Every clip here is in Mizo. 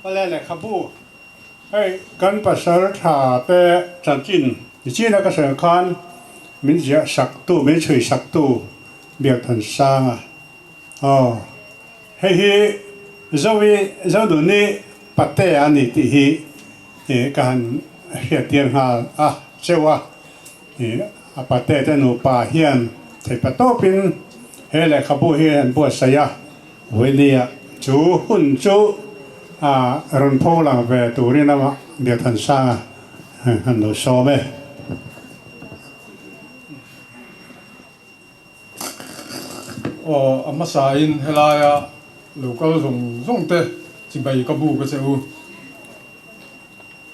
Awle lehkhabu hei kan pasal tha te chanchin nichina ka sawi khan min ziah sak tu min chhui sak tu Biakthansanga aw hei hi Zovi Zonuni Patea a ni tih hi ka han hriattir nghal a cheu a. A pate te nupa hian theipa tawpin he lehkhabu hi an buatsaih a, Vawinia chu hun chu rawn pho lang ve turin amah Biakthansanga an lo sawm e. Aw, a hmasain helaia lo kal zawng zawng te chibai ka bu ka che u.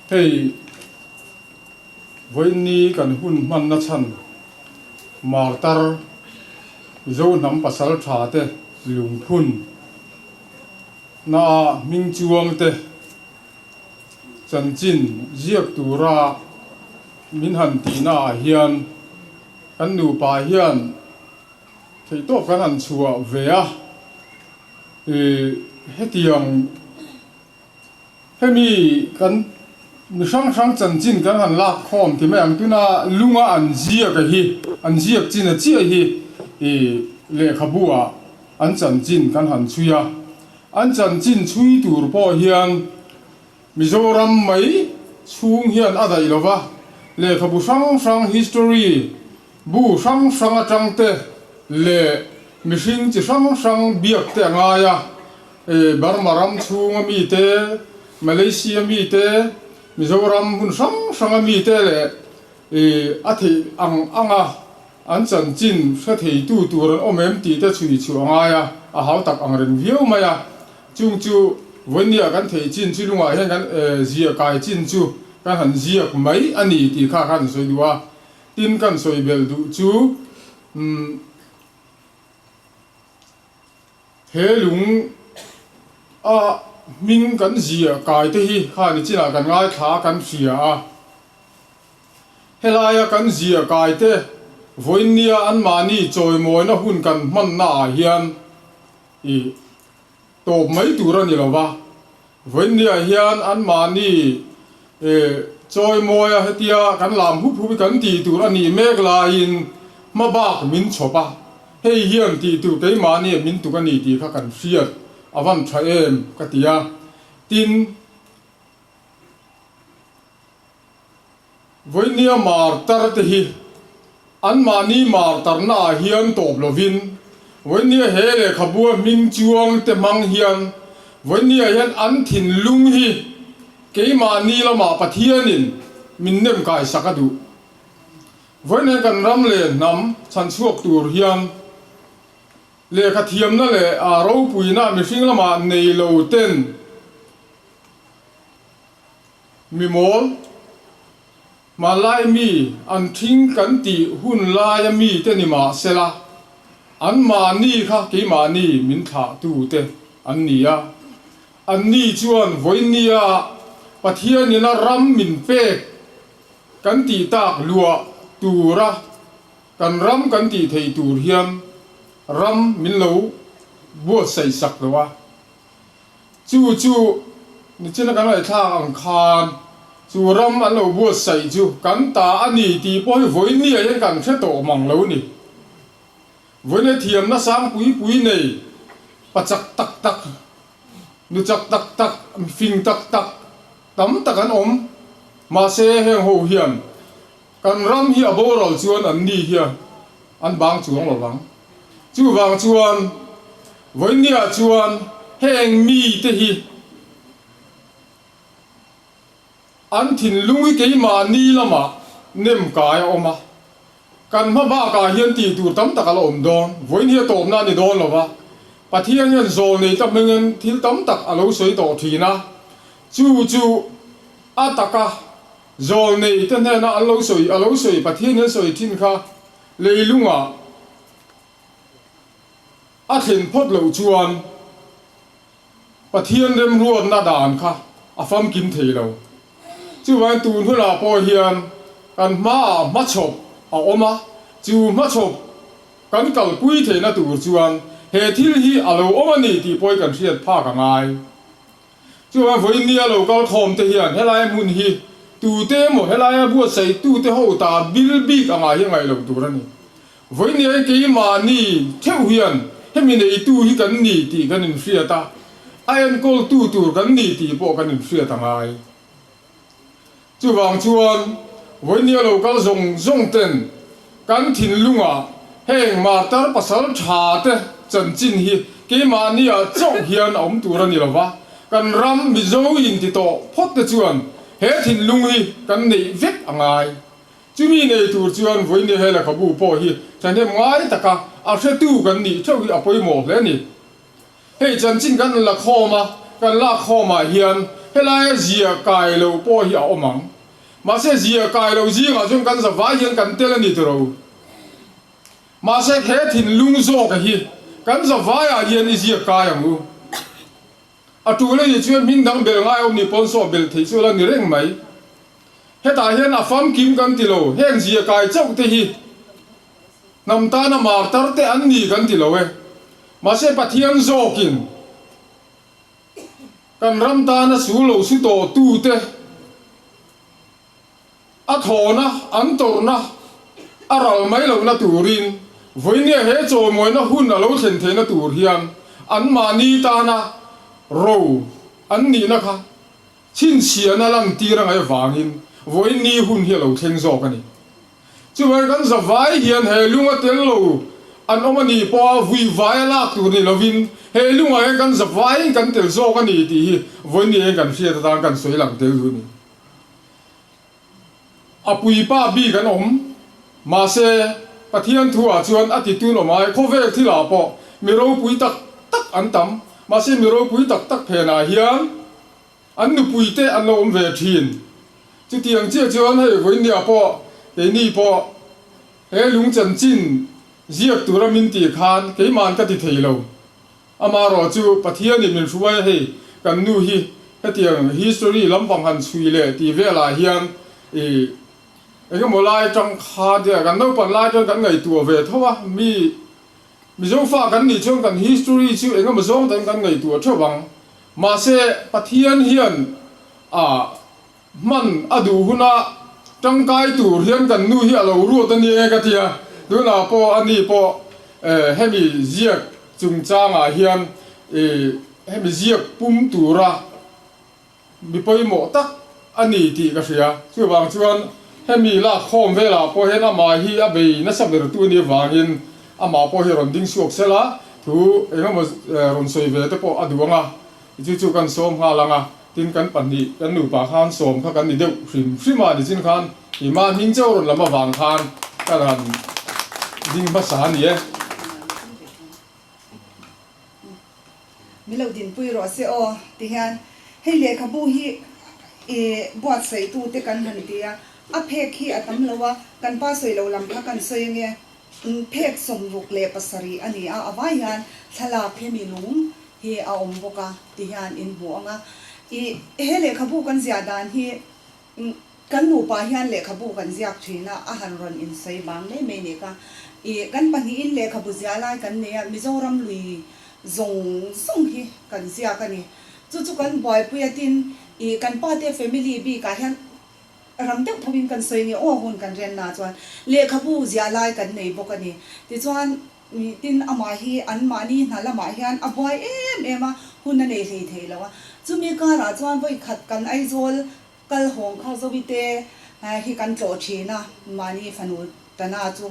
Hei. Vawiinni kan hun hmanna chhan Martar Mizo hnam pasal tha te lungphun na ah hming chuang te chanchin ziak tura min han tihna ah hian kan nupa hian theihtawp kan han chhuah ve a, hetiang Hemi kan mi hrang hrang chanchin kan han lak khawm ti mai ang tuna lunga an ziak a hi an ziak chin a chiah hi i lehkhabu ah an chanchin kan han chhui a, an chanchin chhui tur pawh hian Mizoram mai chhung hian a daih lova, lehkhabu hrang hrang history bu hrang hrang atang te leh mihring chi hrang hrang biak te a ngai a. Burma ram chhunga mite, Malaysia mite, Mizoram hmun hrang hranga mite leh a theih ang anga an chanchin hre theitu tur an awm em tih te chhui chhuah a ngai a, a hau tak ang reng viau mai a. Chung chu vawinia kan theih chin chu lungah hian kan ziah kai chin chu kan han ziak mai a ni tih kha kan sawi duh a. Tin kan sawi belh duh chu umm. He lung a hming kan ziah kai te hi kha ni chinah kan ngaithla a kan hria a. Helaia kan ziah kai te vawiinnia anmahni chawimawina hun kan hmanna ah hian i tawp mai tur a ni lo va. Vawiinnia hian anmahni chawimawia hetia kan lam hup hup hi kan tih tur a nih mek laiin hmabak min chhawp a. Hei hian tih tur keimahni min tuk a ni tih kha kan hriat a van tha em ka ti a. Tin, vawinia martar te hi anmahni martarna ah hian tawp lovin vawinia he lehkhabua hming chuang te hmang hian vawinia hian an thinlung hi keimahni lamah Pathianin min nem kaisak a duh. Vawiin kan ram leh hnam chhan chhuak tur hian lehkha thiamna leh ropuina mihring lamah nei lo ten mimawl hmanlai mi an thing kan tih hun laia mi te ni mah sela anmahni kha keimahni min thlahtu te an ni a. Anni chuan vawiinnia Pathianina ram min pek Kan tih tak luah tura kan ram kan tih theih tur hian ram min lo buatsaih sak lo a. Chu chu nichina kan ngaihthlak ang khan chu ram an lo buatsaih chu kan ta a ni tih pawh hi vawinia hian kan hre tawh mang lo ni. Vawinia thiamna sang pui pui nei pachak tak tak, nu chak tak tak, fing tak tak, Tam tak an awm. Mahse heng ho hian kan ram hi a boral chuan an ni hian an bang chuang lo vang. Chuvang chuan vawinia chuan heng mite hi an thinlung hi keimahni lamah nem kai a awm a. Kan hma bakah hian tih tur tam tak a la awm dawn. Vawiin hi a tawpna a ni dawn lo va, Pathian hian zawl nei ta hmingin thil tam tak a lo sawi tawh thin a. Chu chu a taka zawl nei te hnena an lo sawi a lo sawi Pathian hian sawi thin kha leilungah a thlen phawt loh chuan Pathian remruatna dan kha a famkim thei lo. Chuvangin tun hunah pawh hian kan hmaah hmachhawp a awm a, chu hmachhawp kan kalpui theihna tur chuan he thil hi a lo awm a ni tih pawhin kan hriat phak a ngai. Chuvang vawinia lo kal khawm te hian helai hmun hi tute emaw helaia buatsaih tute ho ta bil bik angah hi a ngaih loh tur a ni. Vawinia keimahni theuh hian hemi neitu hi kan ni tih kan inhriat a, a enkawltu tur kan ni tih pawh kan inhriat a ngai. Chuvang chuan vawinia lo kal zawng zawng ten kan thinlungah heng martar pasal tha te chanchin hi keimahniah chauh hian a awm tur a ni lo va, kan ram Mizo inti tawh phawt te chuan he thinlung hi kan neih vek a ngai. Chumi nei tur chuan vawinia he lehkhabu pawh hi thahnem ngai taka a hretu kan nih theuh hi a pawimawh hle a ni. Hei chanchin kan la khawm a, kan lak khawmah hian helaia zia kai lo pawh hi a awm ang. Mahse zia kai lo zingah chuan kan zavai hian kan tel a ni tiro. Mahse he thinlung zawka hi kan zavaiah hian i ziak kai ang u. A tul a nih chuan hming dang belh ngai awm ni pawn saw belh theih chu a la ni reng mai. Hetah hian a famkim kan ti lo, heng zia kai chauh te hi Hnam tana martar te an ni kan ti lo e. Mahse Pathian zawkin kan ram tana sul lo su tawh tu te a thawhna an tawrhna a ral mai lohna turin vawinia he chawimawina hun a lo thlen theihna tur hian anmahni tana ro an nihna kha chhinchhiahna lantir a ngaih avangin vawiin ni hun hi a lo thleng zawk a ni. Chuvai kan zavai hian he lunga tel lo an awm a nih pawha vui vai a lak tur ni lovin he lungah hian kan zavaiin kan tel zawk a ni tih hi vawiin eng kan hriat atan kan sawi lang tel duh a ni. A puipa bik an awm. Mahse, Pathian thuah chuan a titun awm ai khawvel thilah pawh mi ropui tak tak an tam. Mahse, mi ropui tak tak phenah hian An nupuite an lo awm ve thin. Chutiang chiah chuan hei vawinia pawh keini pawh he lung chanchin ziak tura min tih khan keiman ka ti thei lo. Amaherawh chu Pathianin min hruai a hei kan nu hi hetiang history lampang han chhui leh tih velah hian i engemaw lai atang kha tia kan naupan lai chuan kan ngaihtuah ve tho a mi Mizo fa kan nih chuan kan history chu engemaw zawng tan kan ngaihtuah theuh ang. Mahse, Pathian hian a hman a duh huna tangkai tur hian kan nu hi a lo ruat a nia ka ti a. Tunah pawh a ni pawh hemi ziak chungchangah hian hemi ziak pum tura Mi pawimawh tak a ni tih ka hria. Chuvang chuan hemi lak khawm velah pawh hian amah hi a bei nasa bertu ni avangin amah pawh hi rawn ding chhuak sel a, thu engemaw rawn sawi ve te pawh a duh ang a, chu chu kan sawm nghal ang a, tin kan pahnih kan nupa khan sawm kha kan ni deuh hrim hrim a, nichin khan Ima hming chauh rawn lam avang khan ka han ding hmasa a ni e. Min lo dinpui rawh se aw ti hian hei lehkhabu hi i buatsaih tu te kan han ti a, a phek hi a tam lo a, kan pa sawi lo lam kha kan sawi ange, phek 67 a ni a, a vai hian thlalak hemi lung hi a awm bawk a ti hian in hmu ang a, i he lehkhabu kan ziah dan hi Kan nupa hian lehkhabu kan ziak thin a, a han rawn insawi vang mai mai nih kha. Ih, kan pahnihin lehkhabu ziah lai kan nei a, Mizoram lui zawng zawng hi kan ziak a ni. Chu chu kan buaipui a tin, ih, kan pate family bikah hian rang deuh thovin kan sawi nge aw hun kan renna chuan lehkhabu ziah lai kan nei bawk a ni. Tichuan, ih, tin amah hi anmahni hna lamah hian a buai em em a, hun a nei hlei thei lo a. Chumi karah chuan vawikhat kan Aizawl Kal hawng kha Zawite hi kan tlawh thin a, mahni fanu Tana chu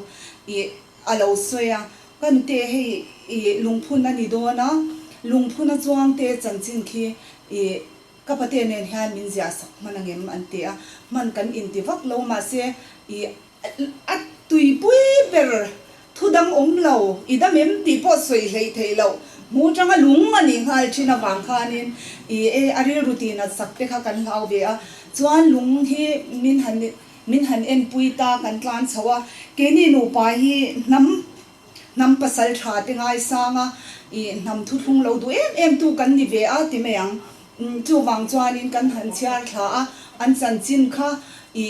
ih a lo sawi a, ka nute hei ih lungphun a ni dawn a, lungphun a chuang te chanchin khi ih ka pate nen hian min ziah sak hman angem an ti a, hman kan inti vak lo mahse ih A tuipui ber thu dang awm lo, i dam em tih pawh sawi hleih theih loh, hmu tanga lung a nih nghal thin avang khanin i e a rilru tinat sak te kha kan hlau ve a, chuan lung hi min han min han enpui ta kan tlan chho a, keini nupa hi hnam hnam pasal tha te ngaisang a, i hnam thuthlung lo duh em em tu kan ni ve a ti mai ang, chuvang chuanin kan han chhiar thla a, an chanchin kha i.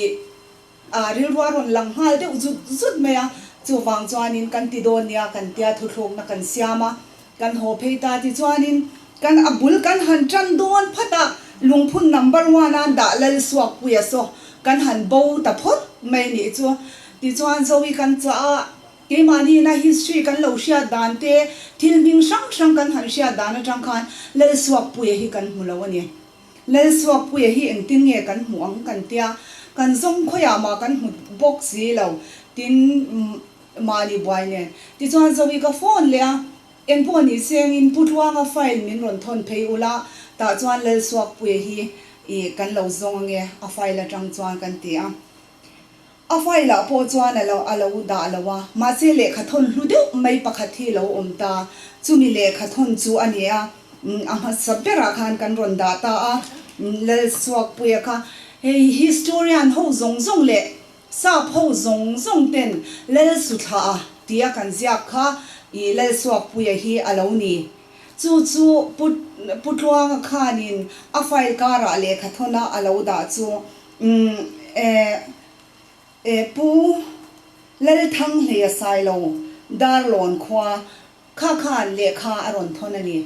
A rilru a rawn lang nghal deuh zut zut mai a, chuvang chuanin kan ti dawn nia kan tia thuthlukna kan siam a, kan haw phei ta tichuanin kan a bul kan han tan dawn phat a, Lungphun number one a dah lal suak puia saw kan han bo ta phawt mai nih chu. Tichuan Zoe kan chah a, keimahni ina history kan lo hriat dan te, thil hming hrang hrang kan han hriat dan atang khan lal suak puia hi kan hmu lo a ni. Lal suak puia hi engtin nge kan hmuh ang kan tia, kan zawng khawiah mah kan hmu bawk si lo, tin mahni buai nen. Tichuan Zoe ka phone leh a. Engpawh ni sengin Pu Tluanga file min rawn thawn phei ula, tah chuan Lalsuakpuia hi i kan lo zawng ange a file atang chuan kan ti a. A file ah pawh chuan a lo a lo dah lo a, mahse lehkha thawn hlu deuh mai pakhat hi lo awm ta, chumi lehkha thawn chu a ni a, a hmasa berah khan kan rawn dah ta a, Lalsuakpuia kha hei historian ho zawng zawng leh Sap ho zawng zawng ten Lal Suthla tia kan ziak kha i Lal Suakpuia hi a lo ni. Chu chu Pu Pu Tluanga khanin a file karah lehkha thawna a lo dah chu umm e e Pu Lalthanghleia Sailo Darlawn khua Kha khan lehkha a rawn thawn a ni.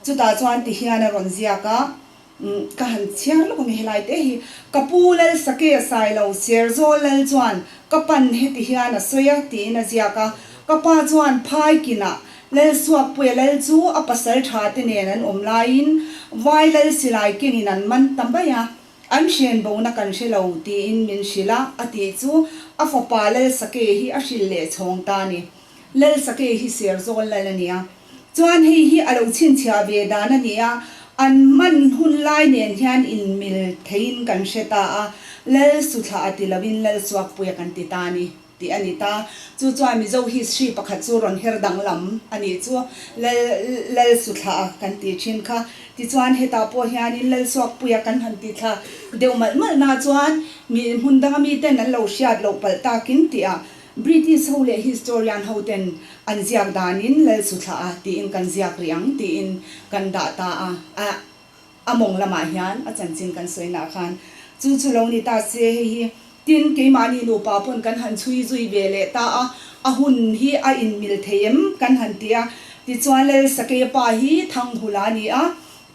Chutah chuan ti hian a rawn ziak a, Umm, ka han chhiar lawk ang e helai te hi. Ka pu Lal Sake a sai lo, Serzawl Lal chuan ka pan heti hian a sawi a, tiin a ziak a. Ka pa chuan phai kinah Lal Suakpuia Lal chu a pasal tha te nen an awm laiin Vai Lal silai kengin an man ta mai a, an hren bona kan hre lo, tiin min hrilh a, a tih chu a fapa Lal Sake hi a hrilh leh chhawng ta a ni. Lal Sakei hi Serzawl lal a nia. Chuan hei hi a lo chhinchhiah ve dan a nia, an hman hun lai nen hian inmil theiin kan hre ta a, Lal Suthla a ti loin Lal Suakpuia kan ti ta a ni tih a ni ta. Chu chuan Mizo history pakhat chu rawn her danglam a nih chu Lal Lal Suthla a kan tih thin kha. Tichuan hetah pawh hianin Lal Suakpuia kan han ti thla deuh malh malh na chuan mi hmun danga miten an lo hriat loh palh takin tih a British ho leh historian ho ten an ziak danin Lal Suthla a tiin kan ziak rih ang tiin kan dah ta a, a a mawng lamah hian a chanchin kan sawi nah khan chu chu lo ni ta se hei hi tin keimahni nupa pawn kan han chhui zui ve leh ta a, a hun hi a inmil thei em kan han ti a, tichuan Lal Sakeia pa hi Thanghula a ni a,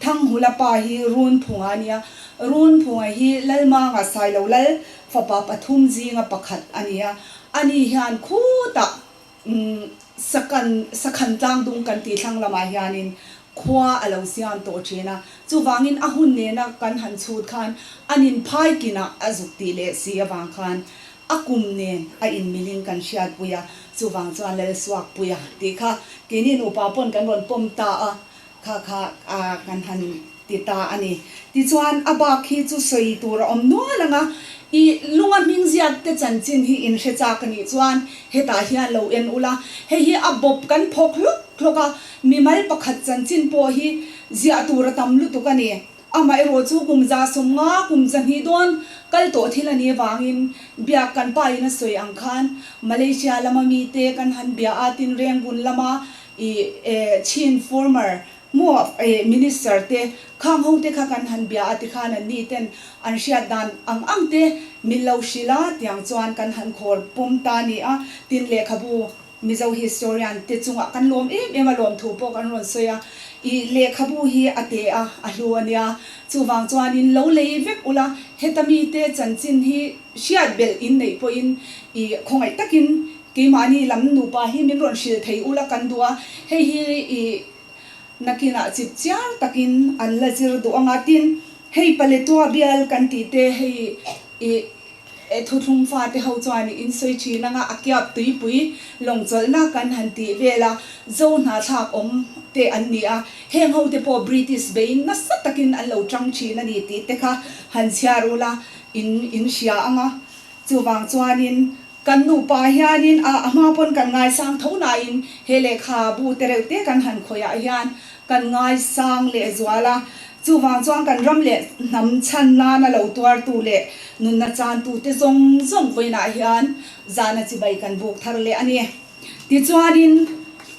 Thanghula pa hi Runphunga a nia. Runphunga hi Lalmanga Sailo Lal fapa pathum zinga pakhat a nia. Ani hian khutah Sakan Sakhan tlangdung kan tih thlang lamah hianin khua a lo siam tawh thin a. Chuvangin a hun nena kan han chhut khan an inphai kinah a zuk tih leh si avang khan a kum nen a inmilin kan hriatpui a. Chuvang chuan Lalsuakpuia tih kha keini nupa pawn kan rawn pawm ta a. Kha kha a kan han ti ta a ni. Tichuan a bak hi chu sawi tur a awm nual ang a, i lunga hming ziak te chanchin hi in hre chak a nih chuan hetah hian lo en ula, hei hi a bawp kan phawk hlawk hlawk a, mimal pakhat chanchin pawh hi ziah tur a tam lutuk a ni. Amaherawh chu kum 150, kum 200 dawn kal tawh thil a nih avangin biak kan pa in a sawi ang khan Malaysia lama mite kan han bia a, tinreng bun lama i Chin former maw minister te khang ho te kha kan han bia a tikhan an ni ten an hriat dan ang ang te min lo hrilh a tiang chuan kan han khawr pum ta a ni a, tin lehkhabu Mizo historian te chungah kan lawm em em a lawmthu pawh kan rawn sawi a, i lehkhabu hi a te a, a hlu a nia, chuvang chuanin lo lei vek ula heta mite chanchin hi hriat belh in neih pawhin i khawngaih takin Keimahni lam nupa hi min rawn hrilh thei ula kan duh a, hei hi i nakinah chip chiar takin an la zir duh ang a, tin hei Paletua bial kan tih te hei i thuthlung fate ho chuan in sawi thin ang a, a kiap tuipui lawngchawlhna kan han tih vel a, zo hnahthlak awm te an ni a, heng ho te pawh British beiin nasa takin an lo tang thin a ni tih te kha han chhiar ula in in hria ang a, chuvang chuanin Kan nupa hianin a a hma pawn kan ngaisang tho nain he lehkha bu te reuh te kan han khawihah hian kan ngaisang leh zual a. Chuvang chuan kan ram leh hnam chhan nana lo tuartu leh nunna chantu te zawng zawng vawiinah hian zana chibai kan buk thar leh a ni. Tichuanin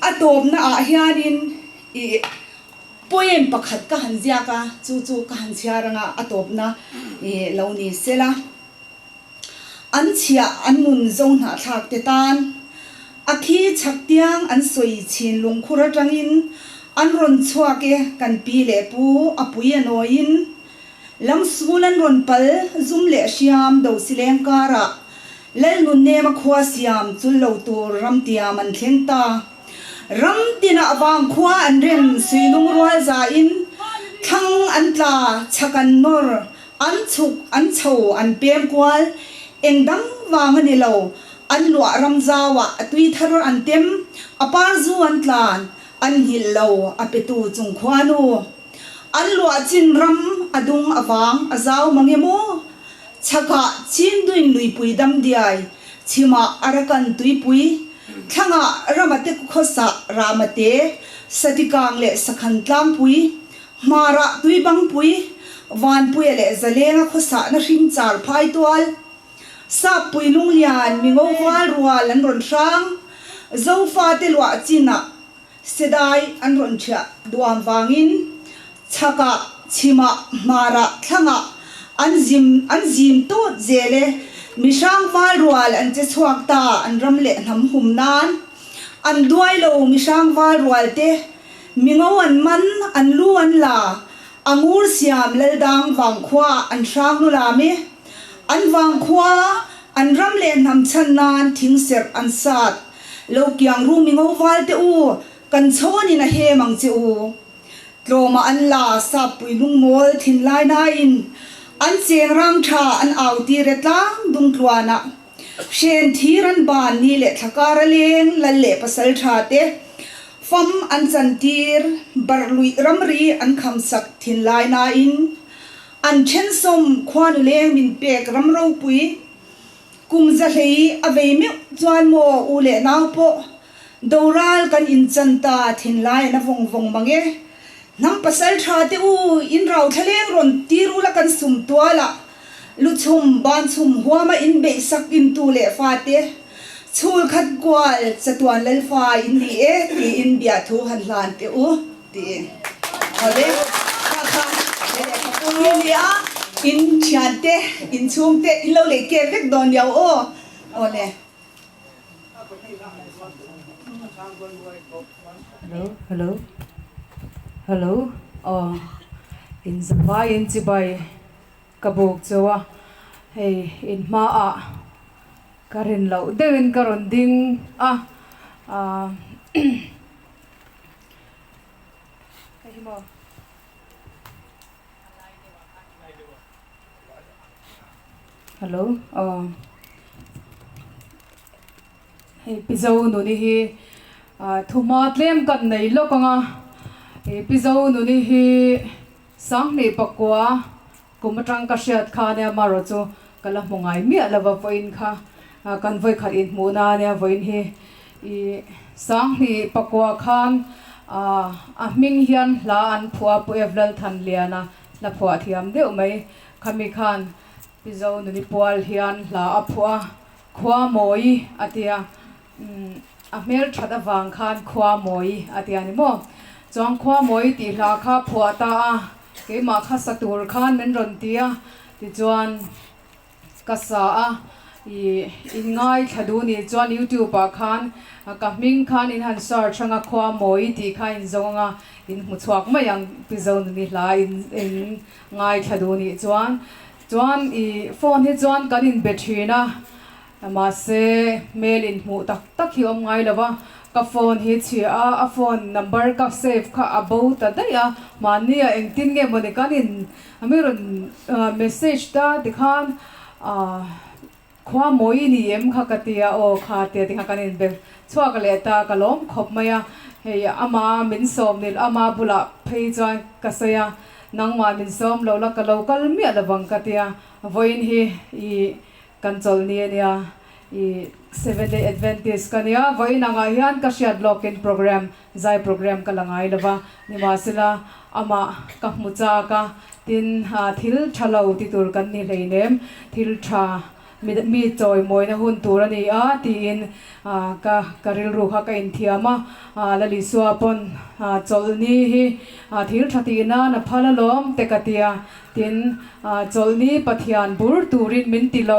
a tawpna ah hianin ih poem pakhat ka han ziak a, chu chu ka han chhiar anga a tawpna ih lo ni sela. An chhiah an nun zo hnahthlak te tan a khi chhak tiang an sawi chhin lungkhur atangin an rawn chhuak e kan pi leh pu a pui a nawiin. Lamsul an rawn pal zum leh hriam do sileng karah Lalnunnema khua siam chul lo tur ramtiam an thleng ta. Ram tinah vangkhua an rem suilung rual zain thlang an tla, chhak an nawr, an chhuk, an chho, an pem kual. Eng dang vang a ni lo, an luah ram zauah a tui thar an tem, a par zu an tlan, an nghilh lo a petu chung khuanu. An luah chin ram a dung a vang a zau mang em aw? Chhakah Chinduin luipui dam diai, chhimah Arakan tuipui, thlangah Ramate khawsa Ramate, Satikang leh Sakhan tlangpui, Hmarah Tuibangpui, Vanpuia leh Zalenga khawsahna hring char phai tual, Sappui lunglian mingo val rual an rawn hrang, Zofate luah chinah Sedai an rawn ṭhiah duam vangin chhakah, chhimah, hmarah, thlangah an zim an zim tawt zel e. Mihrang val rual an che chhuak ta an ram leh hnam hum nan. An duai lo mihrang val rual te, mingo an man, an lu an la, a ngur siam Laldang vangkhua an hrang lu lam e. An vangkhua, an ram leh hnam chhan nan thingserh an sat. Lo kiang ru mi ngo val te u, kan chhawnin a hem ang che u. Tlawma an la sappui lungmawl thinlai nain an cheng rang tha an au tir e tlang dung tluanah. Hren thir an ban ni leh thlakar a leng lal leh pasal tha te fam an chan tir barhluih ramri an kham sak thinlai nain an thensawm khuanu leng min pek ram ropui Kum zahlei a vei meuh chuan maw u leh nau pawh doral kan inchan ta thinlai an a vawng vawng mang e. Hnam pasal tha te u in rau thlaleng rawn tir ula kan sum tual ah luchhum banchhum huama in beih sak in tu leh fa te chhul khat kual chatuan lalfa in ni e tiin biahthu han hlan teh u. Ti awle kha kha lehkha pum hi nia in thian te in chhung te in lo lei kep vek dawn liau aw awle. Hello hello hello aw in zavai in chibai ka buk chu a hei in hmaah ka rin loh deuhin ka rawn ding a ah. Hello aw hei Pi Zonuni hi thuma tlem kan nei lawk ang a hei Pi Zonuni hi Sanghnih pakua kum atang ka hriat kha ania amaherawh chu ka la hmu ngai miah lova vawiin kha kan vawikhat inhmuhna ania vawiin hi ih Sanghnih pakua khan a hming hian hla an phuah a Pu Ev Lalthanliana hla phuah thiam deuh mai khami khan Pi Zonuni pual hian hla a phuah a Khua Mawi a tia A hmel that avang khan khua mawi a ti a ni maw? Chuan khua mawi tih hla kha phuah ta a, keimah kha sa tur khan min rawn ti a, tichuan ka sa a, ih inngaithla duh nih chuan youtube ah khan ka hming khan in han search anga khua mawi tih kha in zawng anga in hmu chhuak mai ang pi Zonuni hla in in ngaithla duh nih chuan. Chuan ih phone hi chuan kan inbe thin a. Mahse, hmel inhmuh tak tak hi awm ngai lo a, ka phone hi chhia a, a phone number ka save kha a bo ta daih a, mahni ah engtin nge mawni kan in mi rawn message ta tikhan khua mawi ni em kha ka tia aw kha tia tikhan kan inbe chhuak leh ta ka lawm khawp mai a, hei ama min sawm nil ama bulah phei chuan ka sawi a, nangmah min sawm lo la ka lo kal miah lovang ka tia, vawiin hi i Kan chawlh ni a nia, i Seventh Day Adventist ka nia, vawiin angah hian ka hriat lawkin program, zai program ka la ngai lova, nimahsela amah ka hmu chak a, tin thil tha lo ti tur kan ni hleinem, thil tha mi chawi mawina hun tur a ni a tiin ka ka rilru kha ka inthiam a, Lalisua pawn chawlh ni hi thil tha tih nan a phal alawm te ka tia, Tin, chawlhni Pathian bur turin min ti lo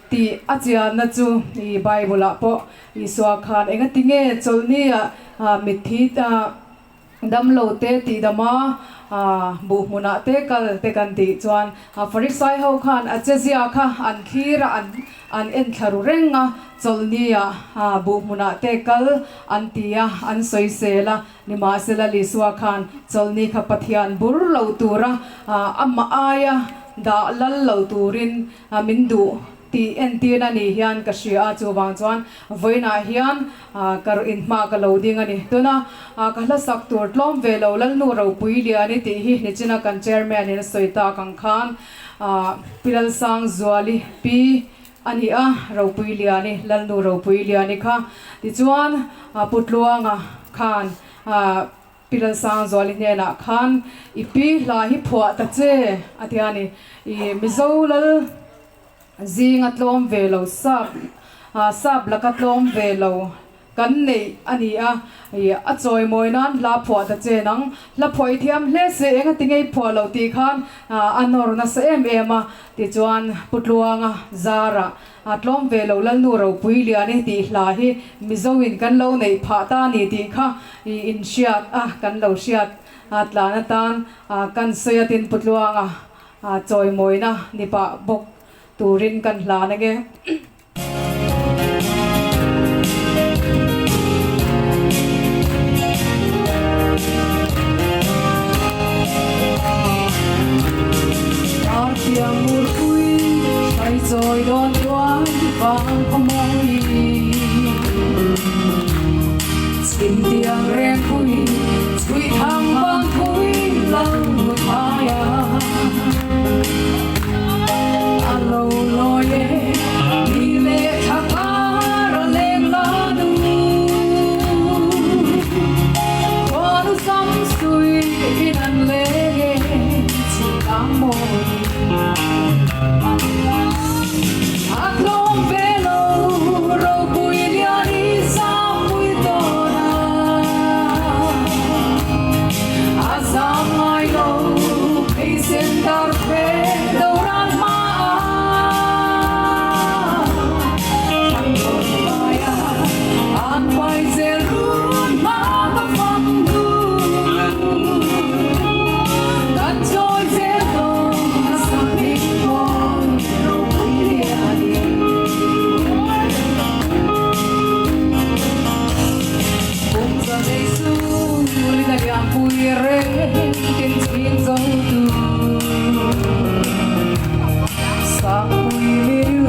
tih a chianna chu i Bible-ah pawh Isua khan engati nge chawlhnia mitthi damlo te tihdama Buh hmunah te kal te kan tih chuan Farisai ho khan a chezia kha an thlir a, an an en thla ru reng a, chawlhnia buh hmunah te kal an ti a, an sawisel a. Nimahsela Lisua khan chawlhni kha Pathian bur lo tura amah aia dah lal lo turin min duh tih entirna ni hian ka hria a, chuvang chuan vawiinah hian ka inhma ka lo ding a ni. Tuna ka hla sak tur tlawm ve lo Lalnu Ropui Liani tih hi nichina kan Chairman in a sawi tak ang khan Pi Lalsangzuali Pi a ni a, Ropui Liani, Lalnu Ropui Liani kha. Tichuan Pu Tluanga khan Pi Lalsangzuali hnenah khan i pi hla hi phuah ta che a ti a ni. I Mizo lal zinga tlawm ve lo sap sap laka tlawm ve lo kan neih a ni a, i a chawimawi nan hla phuah ta che nang. Hla phuah i thiam hle se eng a ti ngei phuah loh tih khan a nawr nasa em em a. Tichuan Pu Tluanga Zara A tlawm ve lo Lalnu Ropui Liani tih hla hi Mizoin kan lo neih phah ta ni tih kha i inhriat a, kan lo hriat tlan atan kan sawi a tin Putluanga chawimawina ni pah bawk turin kan hlan ange. Artiang murpui hrai chawi dawn tuai vang khaw mawi Chhim tiang reng pui chhui thang vang pui lo thai a A lo lawi e ni leh thla kar a leng la nu Khuanu sam sui in an leng e chhim tlang mawi. A tlawm ve lo ropui lian i zampui tawn a, a zam ngai lo pheisen dar fe do ran hma a, thangtawn vai a an pai zel run hma ka fam duh. Kan chawi zel dawn a sak hming mawi ropui lian in. Kum za nei sul in a lianpui reng tin chhing zo tu. Sakpui mil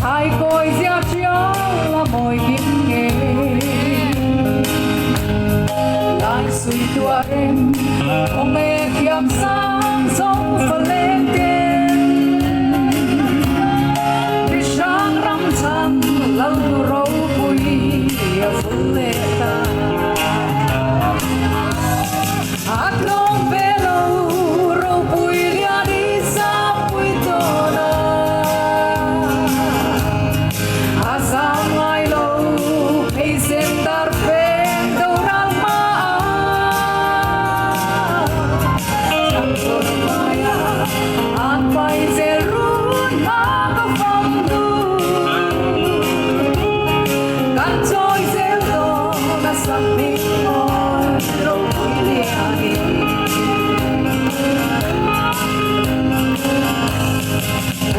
thai kawi zia thial a mawi kim nge. Lai sui tuah rem awm e thiam sang zo fa leng ten. Mi hrang ram chhan Lalnu ropui a vul leh ta. A tlawm ve lo ropui lian i zampui tawn a, a zam ngai lo pheizen dar feng do ral hma a, thlang tawn mai a, an pai zel run hma ka fam duh, kan chawi zel dawn a sak hming mawi ropui lian in.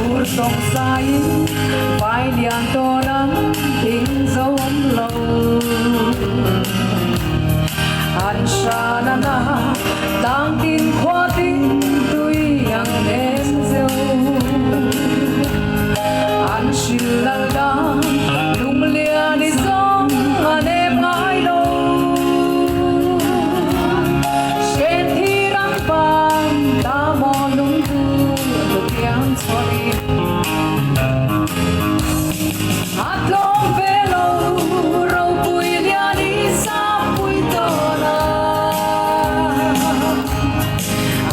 Ur tawng saiin vai lian tawn ang ding zo awm lo. An hran anga tlang tin khua tin tui ang nem zeuh. An hrilh lal dan lung lian i zawng a nem ngai lo. Hren thi ram pan ta maw lung tu lutiang chhuahin. A tlawm ve lo ropui lian i zampui tawn a,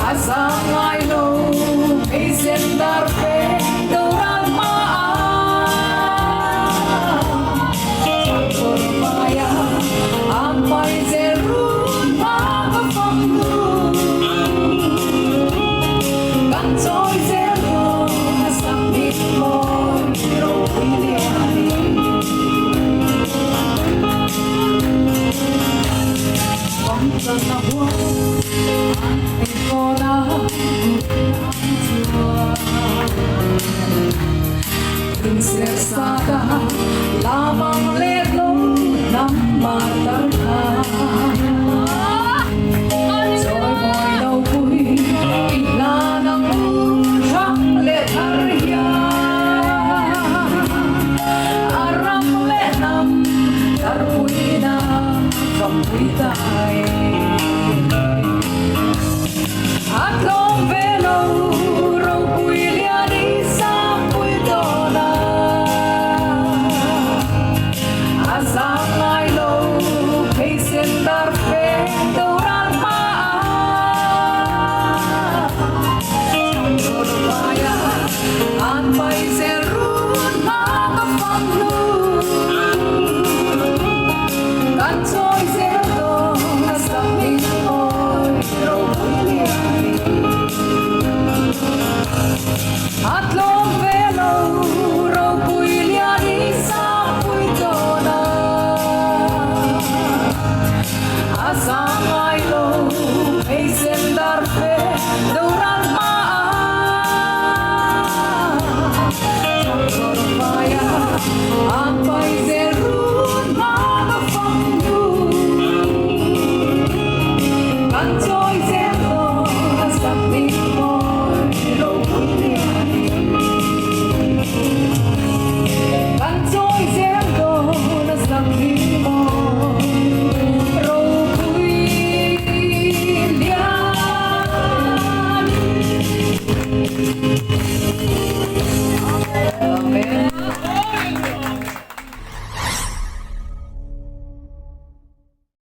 a zam. An